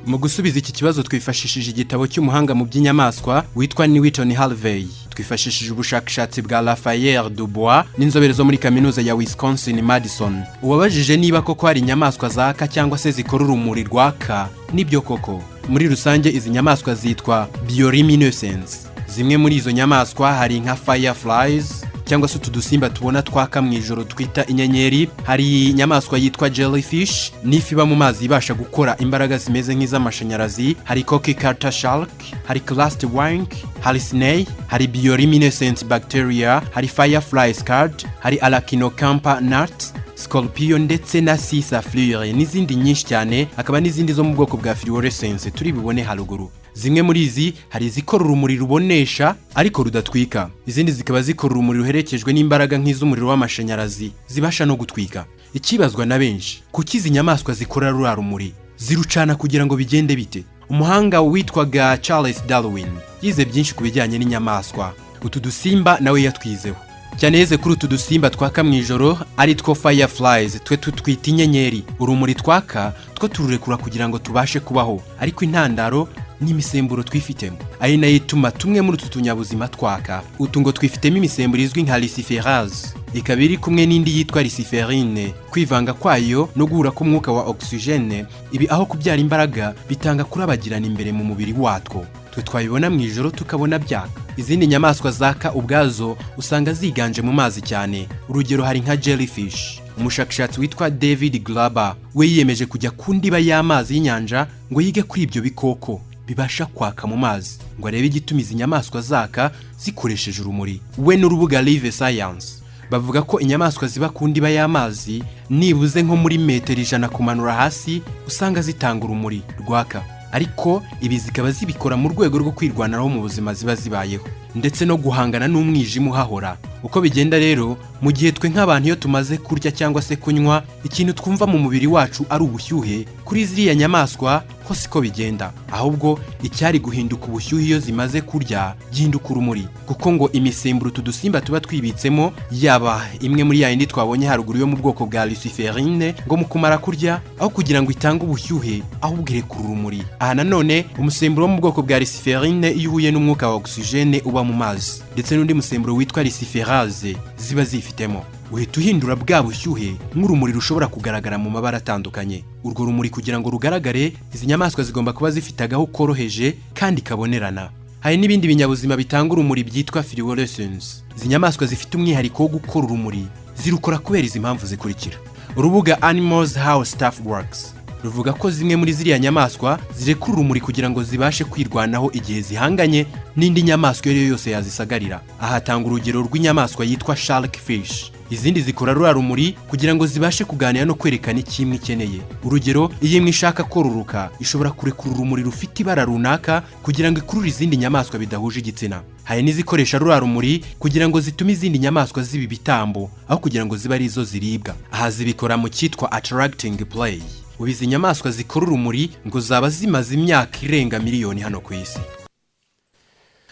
Mu gusubiza iki kibazo, twifashishije igitabo cy'umuhanga mu by'inyamaswa witwa Newton Harvey. Twifashishije ubushakashatsi bwa Raphael Dubois n'inzobere zo muri Kaminuza ya Wisconsin Madison. Uwabajije niba koko hari inyamaswa zaka cyangwa se zikora urumuri rwaka, nibyo koko. Muri rusange izi nyamaswa zitwa bioluminescence. Zimwe muri izo nyamaswa hari nka fireflies, cyangwa se utu dusimba tubona twaka mu ijoro twita inyenyeri. Hari inyamaswa yitwa jellyfish, n'ifi iba mu mazi ibasha gukora imbaraga zimeze nk'iz'amashanyarazi. Hari cookie cutter shark, hari cluster wink, hari snail, hari bioluminescent bacteria, hari firefly scud, hari Arachnocampa gnat, scorpion ndetse na sea saflure, n'izindi nyinshi cyane, hakaba n'izindi zo mu bwoko bwa fluorescence turi bubone haruguru. Zimwe muri izi, hari izikora urumuri rubonesha ariko rudatwika, izindi zikaba zikora urumuri ruherekejwe n'imbaraga nk'iz'umuriro w'amashanyarazi, zibasha no gutwika. Ikibazwa na benshi, kuki izi nyamaswa zikora ruriya rumuri? Zirucana kugira ngo bigende bite? Umuhanga witwaga Charles Darwin yize byinshi ku bijyanye n'inyamaswa. Utu dusimba nawe yatwizeho cyane. Yize kuri utu dusimba twaka mu ijoro, ari two fireflies, twe tutwita inyenyeri. Urumuri twaka two tururekura kugira ngo tubashe kubaho, ariko intandaro ni imisemburo twifitemo, ari nayo ituma tumwe muri utu tunyabuzima twaka. Utu ngo twifitemo imisemburo izwi nka luciferase, ikaba iri kumwe n'indi yitwa luciferine. Kwivanga kwayo no guhura k'umwuka wa oxygène, ibi aho kubyara imbaraga bitanga kurabagirana imbere mu mubiri watwo, twe twabibona mu ijoro tukabona byaka. Izindi nyamaswa zaka ubwazo usanga ziganje mu mazi cyane. Urugero, hari nka jellyfish. Umushakashatsi witwa David Graeber we yiyemeje kujya ku ndiba y'amazi y'inyanja ngo yige kuri ibyo bikoko bibasha kwaka mu mazi, ngo arebe igituma izi nyamaswa zaka zikoresheje urumuri. We n'urubuga Live Science bavuga ko inyamaswa ziba ku ndiba y'amazi, nibuze nko muri metero 100 kumanura hasi, usanga zitanga urumuri rwaka, ariko ibi zikaba zibikora mu rwego rwo kwirwanaho mu buzima ziba zibayeho, ndetse no guhangana n'umwijima uhahora. Uko bigenda rero, mu gihe twe nk'abantu iyo tumaze kurya cyangwa se kunywa, ikintu twumva mu mubiri wacu ari ubushyuhe, kuri ziriya nyamaswa ho siko bigenda. Ahubwo icyari guhinduka ubushyuhe iyo zimaze kurya gihinduka urumuri, kuko ngo imisemburo utu dusimba tuba twibitsemo, yaba imwe muri ya yindi twabonye haruguru yo mu bwoko bwa luciferine, ngo mu kumara kurya, aho kugira ngo itange ubushyuhe, ahubwo irekura urumuri. Aha nanone, umusemburo wo mu bwoko bwa luciferine iyo uhuye n'umwuka wa oxygène uba mu mazi ndetse n'undi musemburo witwa luciferase ziba zifitemo, uhita uhindura bwa bushyuhe nk'urumuri rushobora kugaragara mu mabara atandukanye. Urwo rumuri kugira ngo rugaragare, izi nyamaswa zigomba kuba zifite agahu koroheje kandi kabonerana. Hari n'ibindi binyabuzima bitanga urumuri byitwa fluorescence. Izi nyamaswa zifite umwihariko wo gukora urumuri, zirukora kubera izi mpamvu zikurikira. Urubuga Animals How Stuff Works ruvuga ko zimwe muri ziriya nyamaswa zirekura urumuri kugira ngo zibashe kwirwanaho igihe zihanganye n'indi nyamaswa iyo ari yo yose yazisagarira. Aha hatanga urugero rw'inyamaswa yitwa shark fish. Izindi zikora ruriya rumuri kugira ngo zibashe kuganira no kwerekana icyo imwe ikeneye. Urugero, iyo imwe ishaka kororoka, ishobora kurekura urumuri rufite ibara runaka kugira ngo ikurure izindi nyamaswa bidahuje igitsina. Hari n'izikoresha ruriya rumuri kugira ngo zitume izindi nyamaswa ziba ibitambo aho kugira ngo zibe arizo ziribwa. Aha zibikora mu cyitwa attracting prey. Ubu izi nyamaswa zikora urumuri ngo zaba zimaze imyaka irenga miliyoni hano ku isi.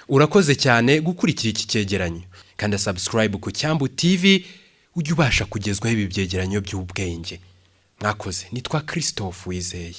Urakoze cyane gukurikira iki cyegeranyo. Kanda subscribe ku Cyambu TV, ujye ubasha kugezwaho ibi byegeranyo by'ubwenge. Mwakoze, nitwa Christophe Wizeye.